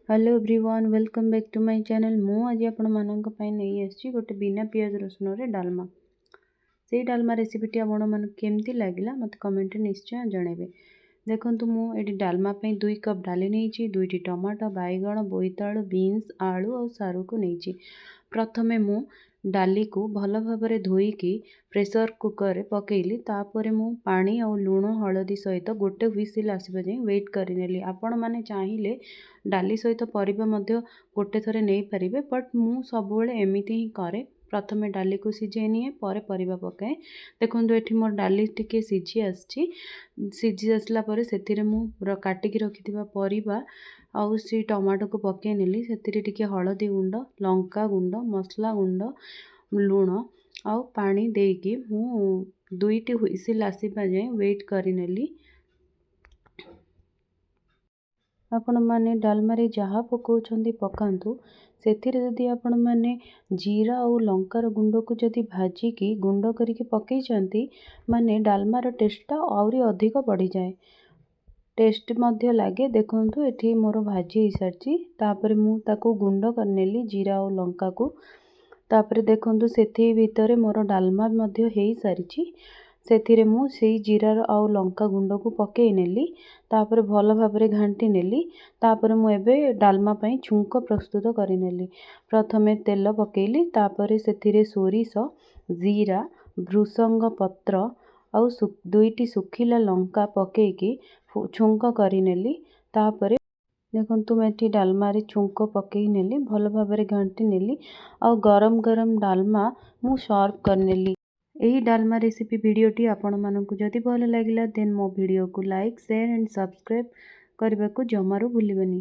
Hello everyone, welcome back to my channel. ମୁଁ ଆଜି ଆପଣମାନଙ୍କ ପାଇଁ ନେଇ ଆସିଛି ଗୋଟେ ବିନା ପିଆଜ ରସୁଣରେ ଡାଲମା। ସେଇ ଡାଲମା ରେସିପିଟି ଆପଣମାନଙ୍କୁ କେମିତି ଲାଗିଲା, ମୋତେ କମେଣ୍ଟରେ ନିଶ୍ଚୟ ଜଣାଇବେ। ଦେଖନ୍ତୁ, ମୁଁ ଏଠି ଡାଲମା ପାଇଁ 2 କପ୍ ଡାଲି ନେଇଛି, ଦୁଇଟି ଟମାଟୋ, ବାଇଗଣ, ବୋଇତାଳୁ, ବିନ୍ସ, ଆଳୁ ଆଉ ସାରୁକୁ ନେଇଛି। ପ୍ରଥମେ ମୁଁ ଡାଲିକୁ ଭଲ ଭାବରେ ଧୋଇକି ପ୍ରେସର୍ କୁକର୍ରେ ପକାଇଲି। ତାପରେ ମୁଁ ପାଣି ଆଉ ଲୁଣ, ହଳଦୀ ସହିତ ଗୋଟେ ହ୍ୱିସିଲ୍ ଆସିବା ଯାଏଁ ୱେଟ୍ କରିନେଲି। ଆପଣମାନେ ଚାହିଁଲେ ଡାଲି ସହିତ ପରିବା ମଧ୍ୟ ଗୋଟେ ଥରେ ନେଇପାରିବେ, ବଟ୍ ମୁଁ ସବୁବେଳେ ଏମିତି ହିଁ କରେ। ପ୍ରଥମେ ଡାଲିକୁ ସିଝେଇ ନିଏ, ପରେ ପରିବା ପକାଏ। ଦେଖନ୍ତୁ, ଏଠି ମୋର ଡାଲି ଟିକେ ସିଝି ଆସିଛି। ସିଝି ଆସିଲା ପରେ ସେଥିରେ ମୁଁ କାଟିକି ରଖିଥିବା ପରିବା ଆଉ ସେଇ ଟମାଟୋକୁ ପକାଇ ନେଲି। ସେଥିରେ ଟିକେ ହଳଦୀ ଗୁଣ୍ଡ, ଲଙ୍କା ଗୁଣ୍ଡ, ମସଲା ଗୁଣ୍ଡ, ଲୁଣ ଆଉ ପାଣି ଦେଇକି ମୁଁ ଦୁଇଟି ହ୍ୱିସିଲ୍ ଆସିବା ଯାଏଁ ୱେଟ୍ କରିନେଲି। ଆପଣମାନେ ଡାଲମାରେ ଯାହା ପକାଉଛନ୍ତି ପକାନ୍ତୁ, ସେଥିରେ ଯଦି ଆପଣମାନେ ଜିରା ଆଉ ଲଙ୍କାର ଗୁଣ୍ଡକୁ ଯଦି ଭାଜିକି ଗୁଣ୍ଡ କରିକି ପକାଇଛନ୍ତି, ମାନେ ଡାଲମାର ଟେଷ୍ଟଟା ଆହୁରି ଅଧିକ ବଢ଼ିଯାଏ, ଟେଷ୍ଟ ମଧ୍ୟ ଲାଗେ। ଦେଖନ୍ତୁ, ଏଠି ମୋର ଭାଜି ହେଇସାରିଛି। ତାପରେ ମୁଁ ତାକୁ ଗୁଣ୍ଡ କରିନେଲି, ଜିରା ଆଉ ଲଙ୍କାକୁ। ତାପରେ ଦେଖନ୍ତୁ, ସେଥି ଭିତରେ ମୋର ଡାଲମା ମଧ୍ୟ ହେଇସାରିଛି। ସେଥିରେ ମୁଁ ସେଇ ଜିରାର ଆଉ ଲଙ୍କା ଗୁଣ୍ଡକୁ ପକାଇ ନେଲି। ତାପରେ ଭଲ ଭାବରେ ଘାଣ୍ଟି ନେଲି। ତାପରେ ମୁଁ ଏବେ ଡାଲମା ପାଇଁ ଛୁଙ୍କ ପ୍ରସ୍ତୁତ କରିନେଲି। ପ୍ରଥମେ ତେଲ ପକାଇଲି, ତାପରେ ସେଥିରେ ସୋରିଷ, ଜିରା, ଭୃସଙ୍ଗ ପତ୍ର ଆଉ ଦୁଇଟି ଶୁଖିଲା ଲଙ୍କା ପକାଇକି ଛୁଙ୍କ କରିନେଲି। ତାପରେ ଦେଖନ୍ତୁ, ମୁଁ ଏଠି ଡାଲମାରେ ଛୁଙ୍କ ପକାଇ ନେଲି, ଭଲ ଭାବରେ ଘାଣ୍ଟି ନେଲି ଆଉ ଗରମ ଗରମ ଡାଲମା ମୁଁ ସର୍ଭ କରିନେଲି। ଏହି ଡାଲମା ରେସିପି ଭିଡ଼ିଓଟି ଆପଣମାନଙ୍କୁ ଯଦି ଭଲ ଲାଗିଲା, ଦେନ୍ ମୋ ଭିଡ଼ିଓକୁ ଲାଇକ୍, ସେୟାର ଆଣ୍ଡ ସବସ୍କ୍ରାଇବ୍ କରିବାକୁ ଜମାରୁ ଭୁଲିବେନି।